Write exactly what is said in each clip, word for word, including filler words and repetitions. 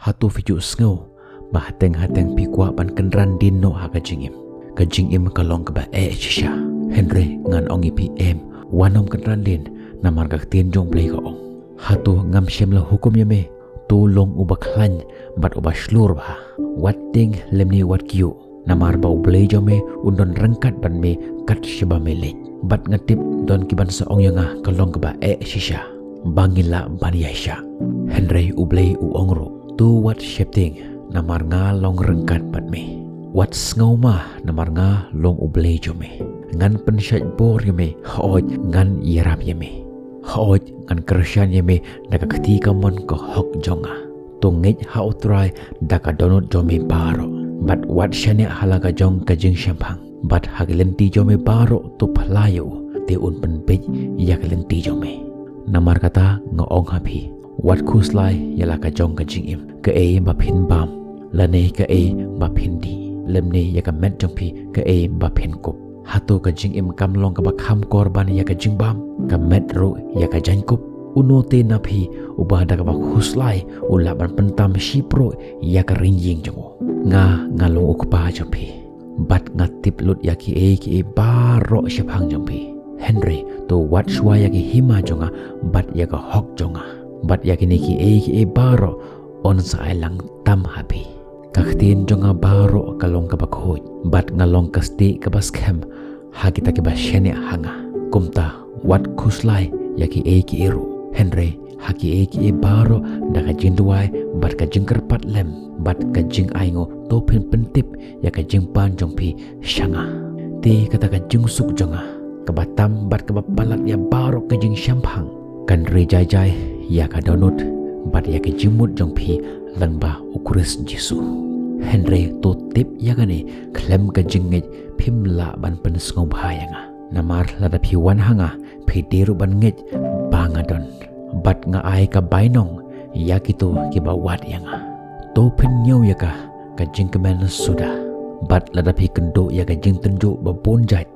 Hato phi ju sngew ba hateng hateng phi kwah ban kynran dien noh ha ka jingim? Ka jingim ka long kaba eh shisha. Hynrei ngan ong ïa phi, em, wat nym kynran dien, namar ka ktien jong U Blei ka ong, hato ngam shym la hukum ïa me? To long uba khlaiñ bad uba shlur bha. Wat tieng lymne wat kyiuh, namar ba U Blei jong me un don ryngkat bad me kat shaba me leit. Bad nga tip don ki ban sa ong ïa nga ka long kaba eh shisha ba ngi lah ban ïaishah. Hynrei U Blei u ong ruh, to wat sheptieng, namar nga long ryngkat bad me. Wat sngewma, namar nga long U Blei jong me. Ngan pynshait bor ïa me, hooid ngan ïarap ïa me. Hooid ngan kyrshan ïa me da ka kti kamon ka hok jong nga. To ngeit ha U Trai da ka dohnud jong me baroh, bad wat shaniah ha la ka jong ka jingshemphang. Bad ha ki lynti jong me baroh to phla ïa u, te un pynbeit ïa ki lynti jong me. Namar kata nga ong ha phi, wat khuslai ïa la ka jong ka jingim, kaei ba phin bam, lane kaei ba phin dih, lymne ïa ka met jong phi, kaei ba phin kup. Hato ka jingim kam long kaba kham kor ban ïa ka jingbam, ka met ruh ïa ka jaiñkup? Uno te na phi uba da kaba khuslai u lah ban pyntam shipruh ïa ka ring ïing jong u? Nga, nga long U Kpa jong phi, bad nga tip lut ïa kiei kiei baroh shaphang jong phi. Hynrei to wat shuwa ïa ki hima jong nga bad ïa ka hok jong nga, bad ïa kine kiei kiei baroh yn sa ai lang tam ha phi. Ka ktien jong nga baroh ka long kaba khuid, bad nga long ka stieh kaba skhem ha kita kiba shaniah ha nga. Kumta wat khuslai ïa kiei kiei ruh, hynrei ha kiei kiei baroh da ka jingduwai bad ka jingkyrpad lem bad ka jingainguh to phin pyntip ïa ka jingpan jong phi sha nga. Te kata ka jingsuk jong nga kaba tam bad kaba palat ïa baroh ka jingshemphang kan ri jai jai ïa ka dohnud bad ïa ka jingmut jong phi lyngba U Khrist Jisu. Hynrei to tip ïa kane, khlem ka jingngeit phim lah ban pynsngewbha ïa nga. Namar lada phi wan ha nga, phi dei ruh ban ngeit ba nga don, bad nga ai ka bainong ïa kito kiba wad ïa nga. To phin ñiew ïa ka, ka jingkmen suda. Bad lada phi kynduh ïa ka jingtynjuh ba bun jait,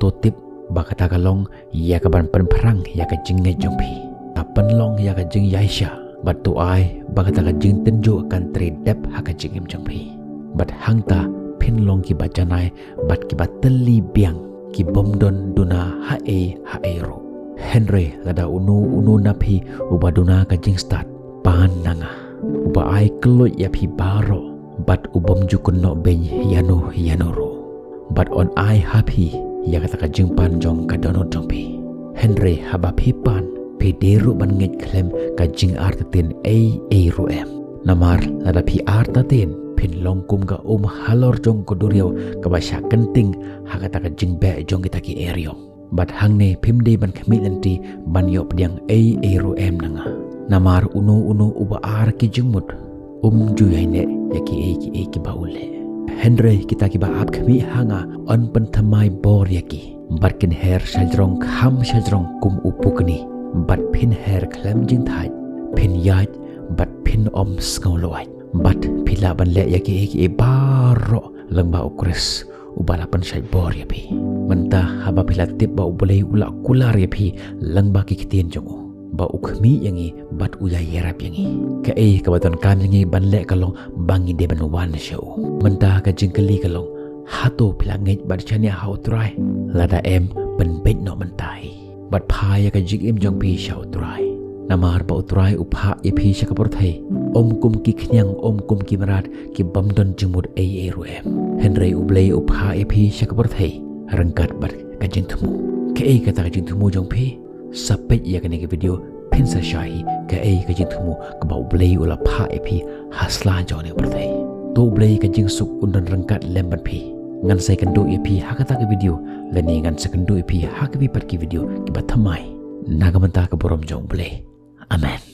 to tip ba kata ka long ïa ka ban pynphrang ïa ka jingngeit jong phi. Ta pynlong ïa ka jingïaishah, bad to ai ba kata ka jingtynjuh kan trei dep ha ka jingim jong phi. Bad hangta phin long kiba janai bad kiba tylli biang, ki bym don duna haei haei ruh. Hynrei lada uno uno na phi uba duna ka jingstad, pan na nga, uba ai kylluid ïa phi baroh, bad u bym ju kynnoh beiñ ïano ïano ruh, bad yn ai ha phi ïa kata ka jingpan jong ka dohnud jong phi. Hynrei haba phi pan, phi dei ruh ban ngeit khlem ka jingartatien ei ei ruh em. Namar lada phi artatien, phin long kum ka um halor jong ka duriaw kaba shah kynting ha kata ka jingbeh jong kita ki eriong. Bad hangne phim dei ban khmih lynti ban ïoh pdiang ei ei ruh em na nga. Namar uno uno uba ar ki jingmut, um ju ïaineh ïa kiei kiei kiba u leh. Hynrei kita kiba ap khmih ha nga, yn pynthymmai bor ïa ki, bad kin her shajrong kham shajrong kum u pukni, bad phin her khlem jingthait, phin ïaid bad phin ym sngewlwait. Bad phi lah ban leh ïa kiei kiei baroh lyngba U Khrist uba la pynshait bor ïa phi. Mynta haba phi la tip ba U Blei u la kular ïa phi lyngba ki ktien jong u, ba u khmih ïa ngi bad u ïa ïarap ïa ngi, kaei kaba donkam ïa ngi ban leh ka long ba ngi dei ban wan sha u. Mynta ka jingkylli ka long, hato phi la ngeit bad shaniah ha U Trai? Lada em, pynbeit noh mynta hi bad phah ïa ka jingim jong phi sha U Trai. Namar ba U Trai u phah ïa phi sha ka pyrthei, ym kum ki khñiang, ym kum ki mrad ki bym don jingmut ei ei ruh em. Hynrei U Blei u phah ïa phi sha ka pyrthei ryngkat bad ka jingthmu. Kaei kata ka jingthmu jong phi? Sa peit ïa kane ka video, phin sa shai hi kaei ka jingthmu kaba U Blei u la phah ïa phi ha sla jong kane ka pyrthei. To U Blei ka jingsuk un don ryngkat lem bad phi. Ngan sa ïakynduh ïa phi ha kata ka video, lane ngan sa kynduh ïa phi ha kawei pat ki video kiba thymmai. Na ka bynta ka burom jong U Blei. Amen.